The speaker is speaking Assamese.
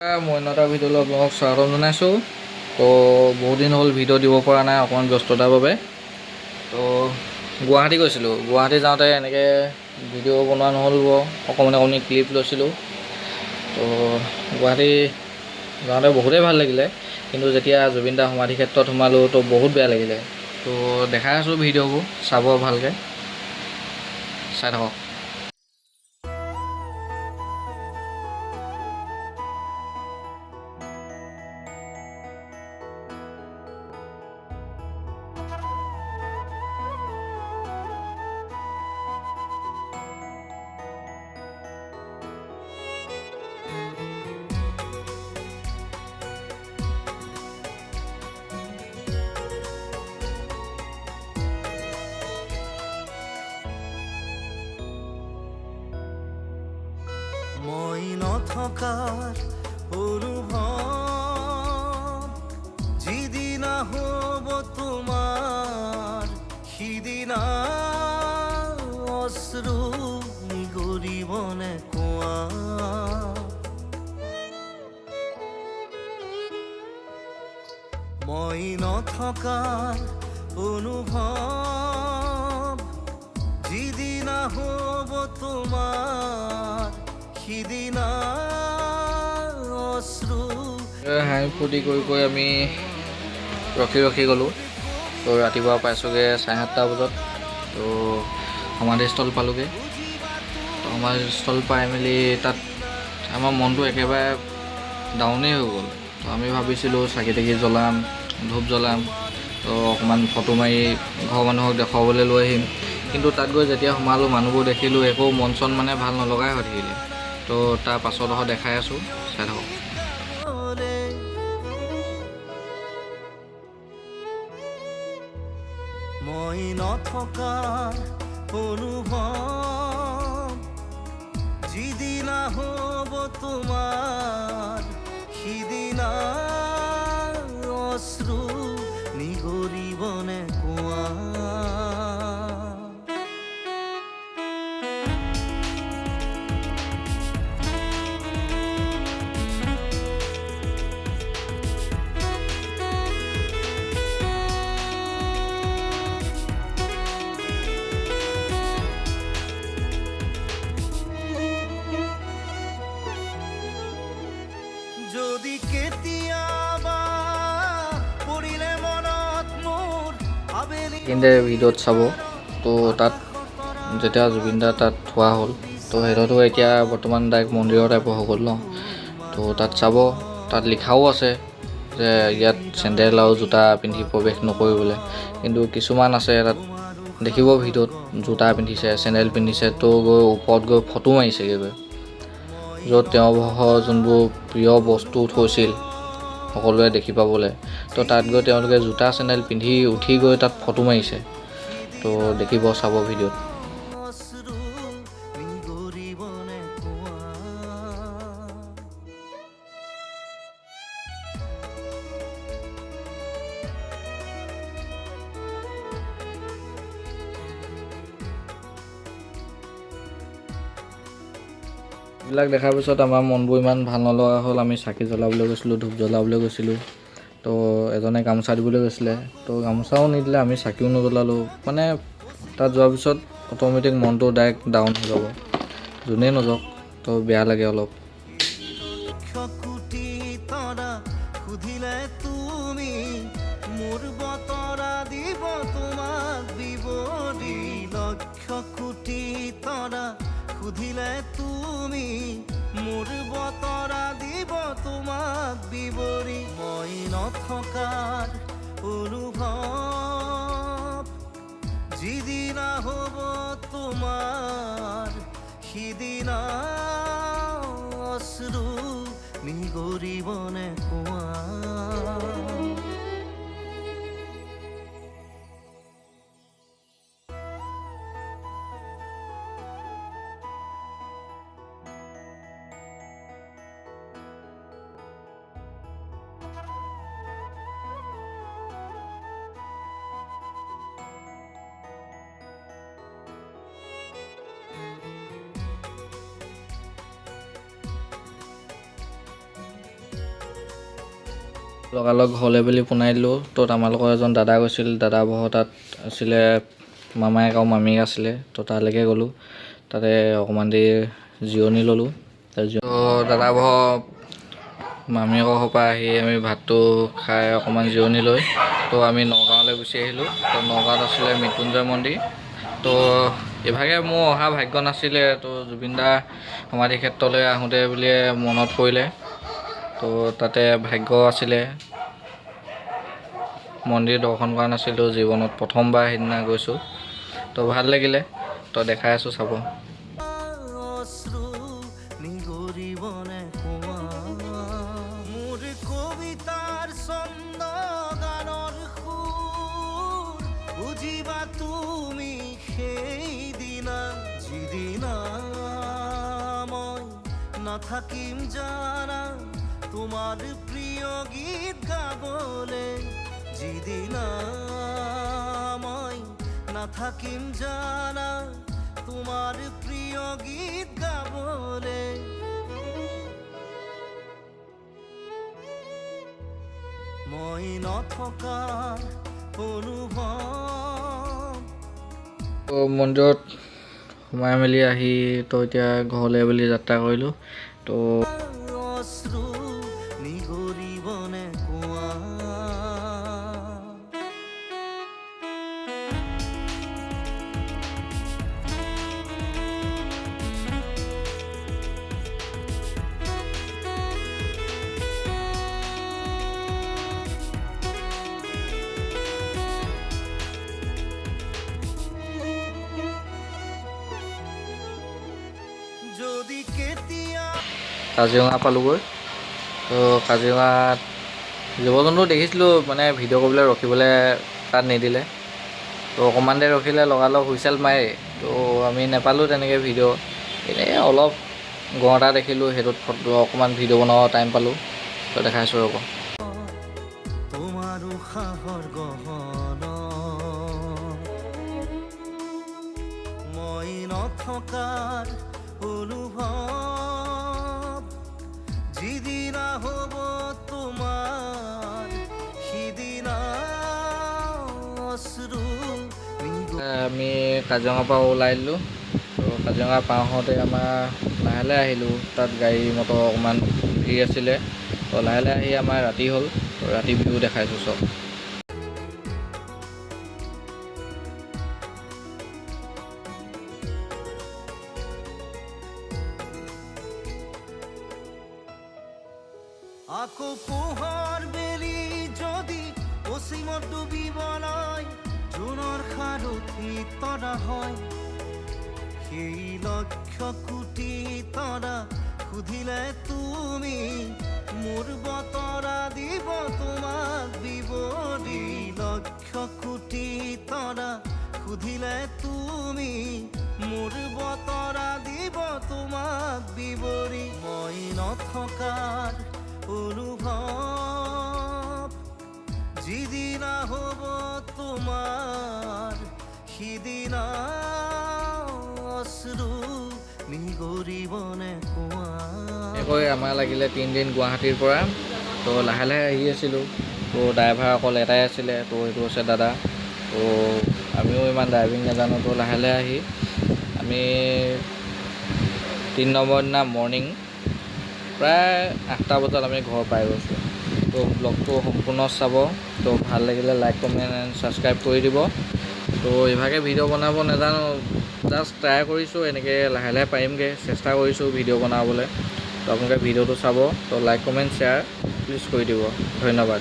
মই অন্য এটা ভিডিঅ'লৈ আপোনালোকক স্বাগতম জনাইছোঁ। তো বহুত দিন হ'ল ভিডিঅ' দিব পৰা নাই, অকণমান ব্যস্ততাৰ বাবে। তো গুৱাহাটী গৈছিলোঁ, গুৱাহাটী যাওঁতে এনেকৈ ভিডিঅ' বনোৱা নহ'ল, অকণমান অকণমান ক্লিপ লৈছিলোঁ। তো গুৱাহাটী যাওঁতে বহুতেই ভাল লাগিলে, কিন্তু যেতিয়া জুবিন দাৰ সমাধি ক্ষেত্ৰত সোমালোঁ তো বহুত বেয়া লাগিলে। তো দেখাই আছোঁ ভিডিঅ'বোৰ, চাব ভালকৈ চাই থাকক। মই নথকাৰ অনুভৱ যিদিনা হ'ব তোমাৰ, সিদিনা অশ্ৰু নিগৰিবনে কোৱা? মই নথকাৰ অনুভৱ যিদিনা হ'ব তোমাৰ, সিদিনা অশ্ৰু হাঁহি ফূৰ্তি কৰি কৰি আমি ৰখি ৰখি গ'লোঁ। তো ৰাতিপুৱা পাইছোঁগৈ 7:30 বজাত। তো সমাধিস্থল পালোঁগৈ। তো সমাধিস্থল পাই মেলি তাত আমাৰ মনটো একেবাৰে ডাউনেই হৈ গ'ল। তো আমি ভাবিছিলোঁ চাকি তাকি জ্বলাম, ধূপ জ্বলাম, তো অকণমান ফটো মাৰি ঘৰৰ মানুহক দেখুৱাবলৈ লৈ আহিম। কিন্তু তাত গৈ যেতিয়া সোমালোঁ, মানুহবোৰ দেখিলোঁ, একো মন চন মানে ভাল নলগাই হৈ থাকিলে। তো তাৰ পাছৰডোখৰ দেখাই আছোঁ, চাই থাকক। ৰে মই নথকাৰ অনুভৱ যিদিনা হ'ব তোমাৰ, সিদিনা অশ্ৰু নিগৰিবনে কোৱা? যদি কেতিয়াবা পৰিলে মনত মোৰ আবেলি কিন্তু ভিডিঅ'ত চাব, তো তাত যেতিয়া জুবিন দা তাত থোৱা হ'ল, তো সেইটোতো এতিয়া বৰ্তমান ডাইৰেক্ট মন্দিৰৰ টাইপৰ হৈ গ'ল ন। তো তাত চাব, তাত লিখাও আছে যে ইয়াত চেণ্ডেল আৰু জোতা পিন্ধি প্ৰৱেশ নকৰিবলৈ। কিন্তু কিছুমান আছে তাত দেখিব ভিডিঅ'ত জোতা পিন্ধিছে, চেণ্ডেল পিন্ধিছে, তো গৈ ওপৰত গৈ ফটো মাৰিছেগৈ গৈ, য'ত তেওঁৰ যোনবোৰ প্ৰিয় বস্তু থৈছিল সকলোৱে দেখি পাবলৈ। তো তাত গৈ তেওঁলোকে জোতা চেণ্ডেল পিন্ধি উঠি গৈ তাত ফটো মাৰিছে। তো দেখিব, চাব ভিডিঅ'ত। অশ্ৰু নিগৰিবনে কোৱা? এইবিলাক দেখাৰ পিছত আমাৰ মনবোৰ ইমান ভাল নলগা হ'ল। আমি চাকি জ্বলাবলৈ গৈছিলোঁ, ধূপ জ্বলাবলৈ গৈছিলোঁ। তো এজনে গামোচা দিবলৈ গৈছিলে, তো গামোচাও নিদিলে, আমি চাকিও নজ্বলালোঁ। মানে তাত যোৱাৰ পিছত অট'মেটিক মনটো ডাইৰেক্ট ডাউন হৈ যাব, যোনেই নযাওক, তো বেয়া লাগে অলপ। লক্ষ কোটি তৰা সুধিলে তুমি মোৰ বতৰা দিব তোমাক বিৱৰি, লক্ষ কোটি তৰা সুধিলে তুমি মোৰ বতৰা দিব তোমাক বিৱৰি। মই নথকাৰ অনুভৱ যিদিনা হ'ব তোমাৰ, সিদিনা অশ্ৰু নিগৰিবনে কোৱা? লগালগ ঘৰলৈ বুলি পোনাই দিলোঁ। তো আমাৰ লগৰ এজন দাদা গৈছিল, দাদা বহ তাত আছিলে, মামায়েক আৰু মামীয়েক আছিলে। তো তালৈকে গ'লোঁ, তাতে অকণমান দেৰি জিৰণি ল'লোঁ। তো দাদা বহ মামীয়েকৰ ঘৰৰ পৰা আহি আমি ভাতটো খাই অকণমান জিৰণি লৈ তো আমি নগাঁৱলৈ গুচি আহিলোঁ। তো নগাঁৱত আছিলে মৃত্যুঞ্জয় মন্দিৰ। তো ইভাগে মোৰ অহা ভাগ্য নাছিলে, তো জুবিন দা সমাধি ক্ষেত্ৰলৈ আহোঁতে বুলিয়ে মনত পৰিলে। তো তাতে ভাগ্য আছিলে, মন্দিৰ দৰ্শন কৰা নাছিলোঁ জীৱনত, প্ৰথমবাৰ সেইদিনা গৈছোঁ। তো ভাল লাগিলে, তো দেখাই আছোঁ, চাব। অশ্ৰু নিগৰিবনে কোৱা মোৰ কবিতাৰ ছন্দ গানৰ সুৰ বুজিবা তুমি সেইদিনা, যিদিনা মই নাথাকিম জানা তোমাৰ প্ৰিয় গীত গাবলে, যিদিনা মই নাথাকিম জানা তোমাৰ প্ৰিয় গীত গাবলে। মই নথকাৰ অনুভৱ। তো মন্দিৰত সোমাই মেলি আহি তো এতিয়া ঘৰলৈ বুলি যাত্ৰা কৰিলোঁ। তো অশ্ৰু নিগৰিবনে কোৱা। যদি কেতিয়া কাজিৰঙা পালোগৈ। তো কাজিৰঙাত জীৱ জন্তু দেখিছিলোঁ, মানে ভিডিঅ' কৰিবলৈ ৰখিবলৈ তাত নিদিলে। তো অকণমান দেৰি ৰখিলে লগালগ হুইচেল মাৰে। তো আমি নাপালোঁ তেনেকৈ ভিডিঅ', এনেই অলপ গঁড় এটা দেখিলোঁ, সেইটোত ফটো অকণমান ভিডিঅ' বনাব টাইম পালোঁ, তো দেখাইছোঁ ৰ'ব। তোমাৰ উশাহৰ গহন মই নথকাৰ অনুভৱ, যিদিনা হ'ব তোমাৰ সিদিনা অশ্ৰু আমি কাজিৰঙাৰ পৰা ওলাই দিলোঁ। তো কাজিৰঙা পাৰ হওঁতে আমাৰ লাহে লাহে আহিলোঁ, তাত গাড়ী মটৰ অকণমান ভিৰ আছিলে। তো লাহে লাহে আহি আমাৰ ৰাতি হ'ল। তো ৰাতি ভিউ দেখাইছোঁ চব। আকৌ পোহৰ বেলি যদি পশ্চিমত ডুবিব লয়, জোনৰ সাৰথি তৰা হয়, সেই লক্ষ কোটি তৰা সুধিলে তুমি মোৰ বতৰা দিব তোমাক বিৱৰি। লক্ষ কোটি তৰা সুধিলে তুমি মোৰ বতৰা দিব তোমাক বিৱৰি। মই নথকাৰ অনুভৱ, যিদিনা হ'ব তোমাৰ সিদিনা অশ্ৰু নিগৰিবনে কোৱা। এনেকৈ আমাৰ লাগিলে 3 দিন গুৱাহাটীৰ পৰা। তো লাহে লাহে আহি আছিলোঁ। তো ড্ৰাইভাৰ অকল এটাই আছিলে, তো সেইটো হৈছে দাদা। তো আমিও ইমান ড্ৰাইভিং নাজানো। তো লাহে লাহে আহি আমি 3 নম্বৰ দিনা মৰ্ণিং প্ৰায় 8টা বজাত আমি ঘৰ পাই গৈছোঁ। তো ব্লগটো সম্পূৰ্ণ চাব। তো ভাল লাগিলে লাইক, কমেণ্ট এণ্ড ছাবস্ক্ৰাইব কৰি দিব। তো ইভাগে ভিডিঅ' বনাব নাজানো, জাষ্ট ট্ৰাই কৰিছোঁ, এনেকৈ লাহে লাহে পাৰিমগৈ, চেষ্টা কৰিছোঁ ভিডিঅ' বনাবলৈ। তো আপোনালোকে ভিডিঅ'টো চাব, তো লাইক, কমেণ্ট, শ্বেয়াৰ প্লিজ কৰি দিব। ধন্যবাদ।